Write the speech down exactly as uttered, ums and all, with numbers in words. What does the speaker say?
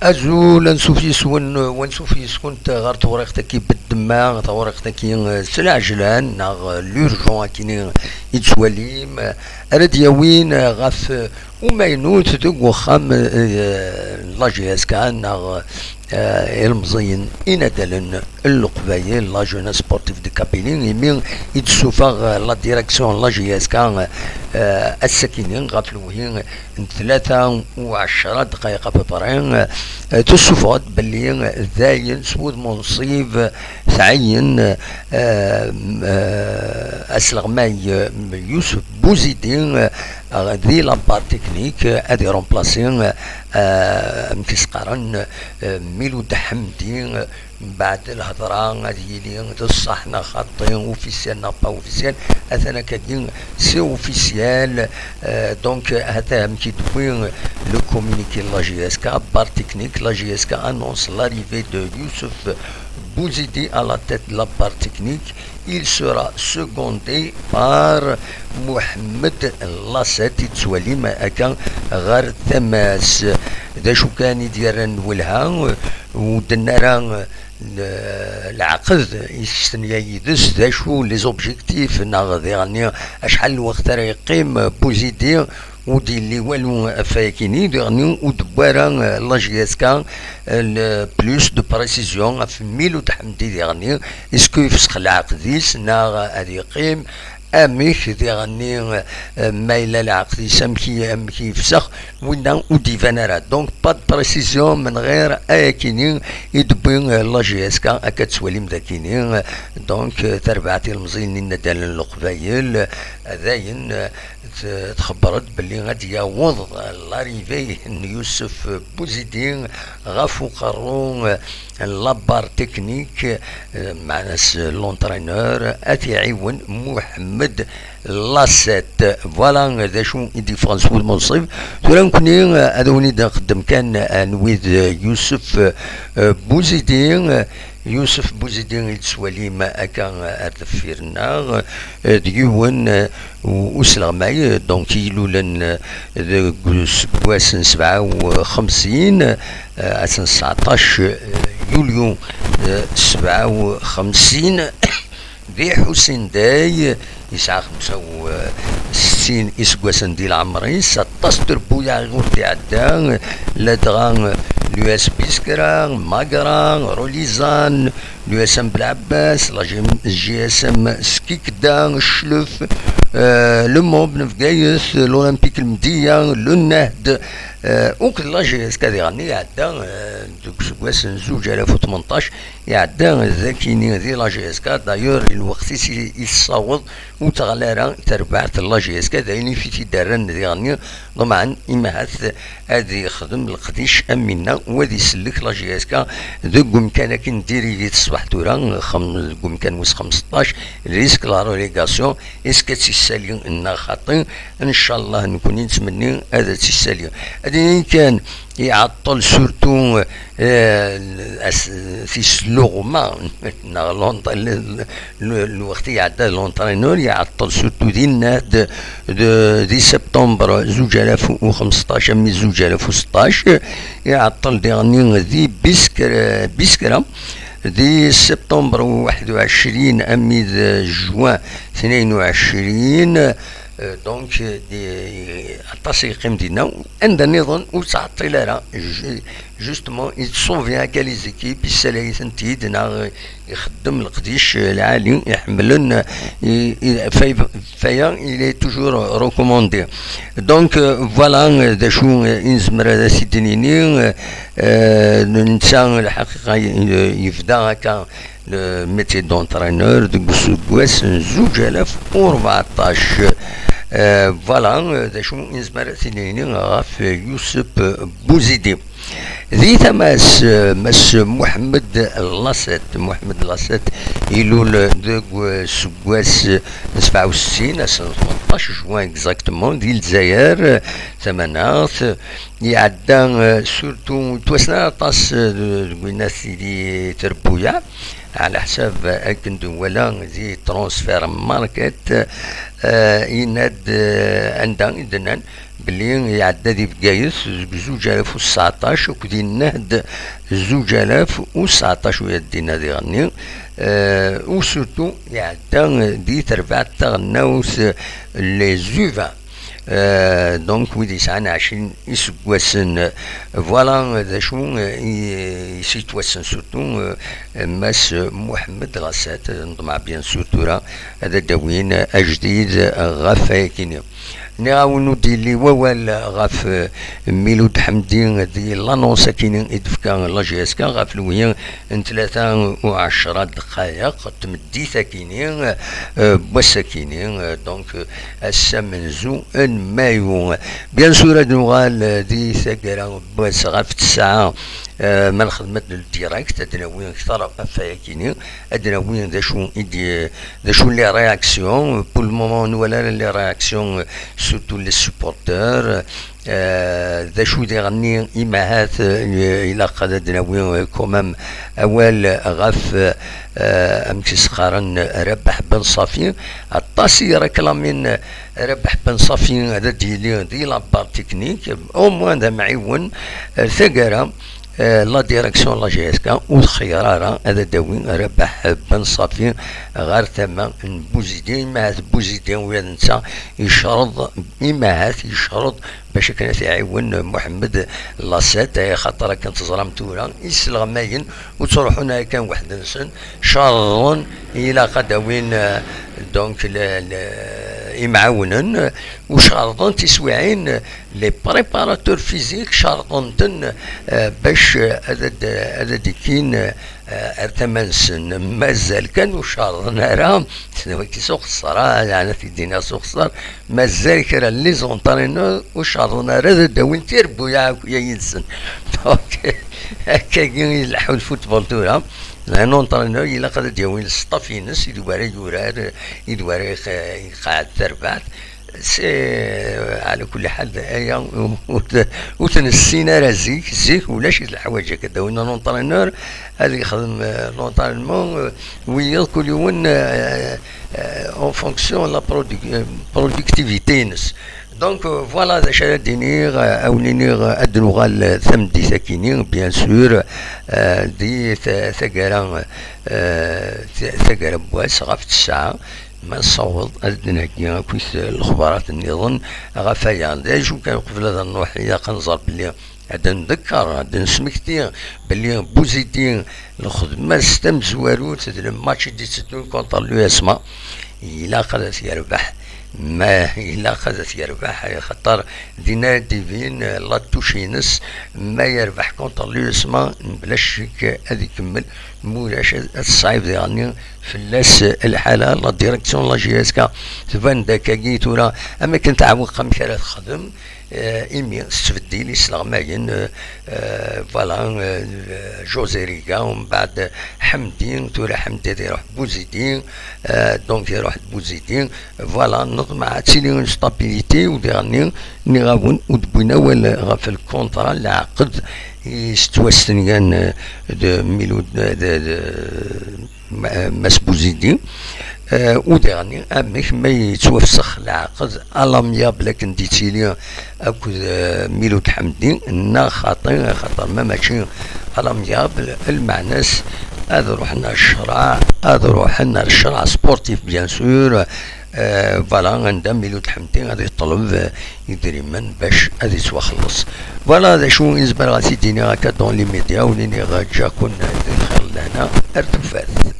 Azul, ansuf yes-wen, wansuf yes-kent ɣer tewriqt-agi beddemma, tawriqt-agi, eh, s lɛejlan, neɣ, eh, l'urgent akini i tettwalim, eh, ara d-yawin, eh, ɣef, eh, umaynut deg uxxam, eh, n la J S K, neɣ, eh, ilmeẓyen inadalen n Leqbayel, la jeunesse sportive de Kabylie, imi i d-tessufeɣ, eh, la direction n la J S K, eh, ass-akini ɣef lewhi n tlata u ɛecra ddqayeq à peu près, eh, tessuffeɣ-d belli, eh, dayen s wudem unṣib, eh, tɛeyyen, eh, eh, asleɣmay, eh, Youssouf Bouzidi, eh, di la part technique, eh, ad iremplasi, eh, amek i s-qqaren, eh, Miloud Hamdi, eh, Mbeɛd lhedra ad yili d ṣṣeḥ neɣ xaṭi, officiel neɣ pas officiel, atan akkagi c'est officiel. Euh, donc, euh, atan amek i d-tewwi le communiqué de la J S K, part technique, la J S K annonce l'arrivée de Youssouf Bouzidi à la tête de la part technique. Il sera secondé par Mohamed Lasset, i tettwalim akka ɣer tama-s. D acu kan i d-yerran lwelha, ur d-nara, eh, leɛqed i testenya yid-s, d acu les objectifs, neɣ diɣenni acḥal n lweqt ara yeqqim Bouzidi, ur d-yelli walu ɣef wayakini, diɣenni ur d-wwi ara, eh, la J S K, eh, le plus de précision ɣef Miloud Hamdi diɣenni, est-ce que yefsex leɛqed-is neɣ ad yeqqim, amek diɣenni, eh, ma yella leɛqed-is, amek i, amek i yefsex, winna ur d-iban ara. Donc, pas de précision, menɣir ayakini i d-tewwi, eh, la J S K, akka tettwalim dakini. Donc, eh, tarbaɛt ilmeẓyen n inadalen n Leqbayel, eh, dayen, eh, t-, txebber-d belli ad d-yaweḍ, eh, l'arrivée n Youssouf Bouzidi ɣef uqerru, eh, la barre technique, eh, meɛna s l'entraîneur, ad t-iɛiwen Mohamed Lasset. Voilà d acu i d-yeffɣen s wudem unṣib. Tura nekni, eh, ad awen-id-nqeddem kan, eh, n wid, eh, Youssouf, eh, Bouzidi, eh, Youssouf Bouzidi i d-tettwalim akka, eh, ar deffir-nneɣ, eh, d yiwen, eh, u-, usleɣmay, eh, donc i ilulen, eh, deg useggas n sebɛa u xemsin, eh, ass n tseɛṭac, eh, yulyu, eh, sebɛa u xemsin, di Ḥusin Day, yesɛa xemsa u settin iseggasen di leɛmer-is, aṭas n trebbuyaɛ i ɣur d-iɛedda, ladɣa l'U S Biskra, Magra, Rolizan, l'U S M Belɛebbas, la G-, G S M Skikda, Cclef, eh, Le Mob n Bgayet, l'Olympique Lmedya, Le Nahd, eh, akked la J S K diɣenni iɛedda, eh, deg useggas n zuǧ alaf u tmenṭac, iɛedda dakini di la J S K. D'ailleurs, lweqt-is i, i tessaweḍ ur teɣli ara terbaɛt n la J S K, d ayen i t-id-rran diɣenni, ḍemɛen imahat ad yexdem leqdic am winna, u ad isellek la J S K deg umkan akken diri di ṣṣbeḥ tura, xem-, deg umkan wis xemseṭṭac, risque la relégation, est-ce que ad tt-issali neɣ xaṭi? Ncallah, nekkni nettmenni ad tt-issali. Ad inin kan, iɛeṭṭel surtout, eh, as-, tisluɣma, neɣ l'ent-, le, le, le, lweqt iɛedda l'entraîneur, iɛeṭṭel surtout dinna d, de, di septembre zuǧ alaf u xemseṭṭac am zuǧ alaf u seṭṭac, iɛeṭṭel diɣenni di Biskra, Biskra, di septembre waḥed u ɛecrin am d juin tnayen u ɛecrin, Euh, donc, euh, di, aṭas i yeqqim dinna, anda nniḍen ur ttɛeṭṭil ara. Ju-, justement, yettṣubi akka les équipes, yessalay-itent-id, neɣ ixeddem leqdic, euh, lɛali, iḥemmlen, euh, i, i, fay-, faya, il est toujours recommandé. Donc, euh, voilà, euh, d acu, euh, i nezmer ad as-id-nini, euh, euh, netta, lḥaqiqa, y-, yebda akka, le métier d'entraîneur deg useggas n zuǧ alaf u rbeɛṭac. Euh, voilà, euh, d acu i nezmer ad t-nini ɣef Youssouf Bouzidi. Di tama-s, euh, Mass Mohamed Lasset. Mohamed Lasset ilul deg useggas n sebɛa u settin, ass n tmenṭac juin exactement, di Lezzayer, euh, tamaneɣt. Iɛedda, euh, surtout, yettwassen aṭas, euh, deg winna tili trebbuyaɛ. Ɛla ḥsab akken d-nwala di Transfer Market, eh, yenna-d, eh, anda i d-nnan belli iɛedda di Bgayet deg zuǧ alaf u tseɛṭac akked yenna-d zuǧ alaf u tseɛṭac u yeddina diɣenni, eh, u surtout iɛedda di terbaɛt taɣelnawt Les U vingt. Euh, donc, wid yesɛan ɛecrin iseggasen, voilà d acu, euh, i, i s-yettwassen surtout, euh, Mass Mohamed Ɣassat, neḍmeɛ bien sûr tura ad d-awin ajdid ɣef wayakini. Nniɣ-awen ur d-yelli wawal ɣef, euh, Miloud Ḥemdi di l'annonce akini i d-tefka la J S K ɣef lewhi n tlata u ɛecra ddqayeq n tmeddit akini, euh, n wass akini, euh, donc, euh, ass amenzu n mayu. Bien sûr, ad nuɣal, euh, di taggara n wass ɣef ttesɛa, euh, ma nxedmet le direct, ad d-nawi kter ɣef wayakini, ad d-nawi d acu i d-, d acu les réactions. Pour le moment, ur nwala ara les réactions, euh, surtout les supporters. Euh, d acu diɣenni, imahat, euh, ilaq ad d-nawi, euh, quand même awal ɣef, euh, amek i s-qqaren, Rabaḥ Ben Ṣafi. Aṭas i reklamin Rabaḥ Ben Ṣafi ad d-yili di la barre technique, au moins d amɛiwen, euh, taggara, euh, la direction la J S K ur txeyyar ara ad d-tawi Rabaḥ Ben Ṣafi ɣer tama n Buzidi. Imahat Buzidi ula d netta yecreḍ, imahat yecreḍ bac akken ad t-iɛiwen Muḥemmed Lasset, axaṭer akken teẓram tura, iselɣmayen ur ttruḥun ara kan weḥd-nsen, cerḍen, ilaq ad d-awin, euh, donc, le, le, imɛawnen, u cerḍen tiswiɛin, les préparateurs physiques cerḍen-ten, euh, bac, euh, ad, ad, ad d-ikkin, euh, ar tama-nsen. Mazal kan ur cerḍen ara, s wagi s uxeṣṣar, ah, yeɛni ad t-id-iniɣ s uxeṣṣar, mazal kra n les entraîneurs ur cerḍen ara ad d-awin tirebbuyaɛ akk-ya yid-sen. Donc, akkagi i ileḥḥu lfutbol tura. Un entraîneur ilaq ad d-yawi le staff-ines i d wara yurar, i d wara iq-, iqeɛɛed tarbaɛt. C'est, euh, ɛla kulli ḥal, aya ur t-, ur t-nessin ara zik. Zik ulac-it leḥwayeǧ akka. Ad d-awin un entraîneur ad yexdem, euh, l'entraînement, euh, wiyaḍ kul yiwen, euh, euh, en fonction la produ-, euh, productivité-ines. Donc, euh, voilà d acu ara d-iniɣ, euh, ad wen-iniɣ, euh, ad d-nuɣal, euh, tameddit akini, bien sûr, euh, di ta-, taggara, euh, ta-, taggara n wass ɣef ttesɛa, ma nessaweḍ ad d-nheggi akkit lexbarat nniḍen ɣef waya. D acu kan, qbel ad nruḥ, ilaq ad nẓer belli ad nḍekker, ad nesmekti belli Buzidi, lxedma-s tamezwarut d le match i d-itteddun contre l'U S M A, ilaq ad t-yerbeḥ. Ma ilaq ad t-yerbeḥ, axaṭer dinna ad d-ibin la touche-ines. Ma yerbeḥ contre l'U S M A, mebla ccek ad ikemmel, ma ulac ad, ad teṣɛib diɣenni fell-as lḥala. La direction n la J S K tban-d akkagi tura am akken teɛweq amek ara texdem. Euh, imi tettbeddil isleɣmayen, euh, euh, voilà, euh, José Riga, umbeɛd Ḥemdi, tura Ḥemdi ad iruḥ Buzidi, euh, donc iruḥ-d Buzidi, voilà, neḍmeɛ ad tili une stabilité, u diɣenni nniɣ-awen ur d-wwin awal ɣef lkuntra, leɛqed i s-ttwastenyan, euh, de Milou, de, de, Ma-, Mass Buzidi, euh, u diɣenni amek ma yettwafsex leɛqed à l'amiable akken d-yettili akked, euh, Miloud Ḥemdi, neɣ xaṭi, axaṭer ma mačči à l'amiable, lmeɛna-s ad ruḥen ar ccreɛ, ad ruḥen ar ccreɛ sportif, bien sûr, euh, voilà, anda Miloud Ḥemdi ad yeṭleb, euh, idrimen bac ad yettwaxelleṣ. Voilà d acu i zemreɣ ad t-id-iniɣ akka dans les médias, u niniɣ ǧǧiɣ-ken di lxir d lehna, ar tufat.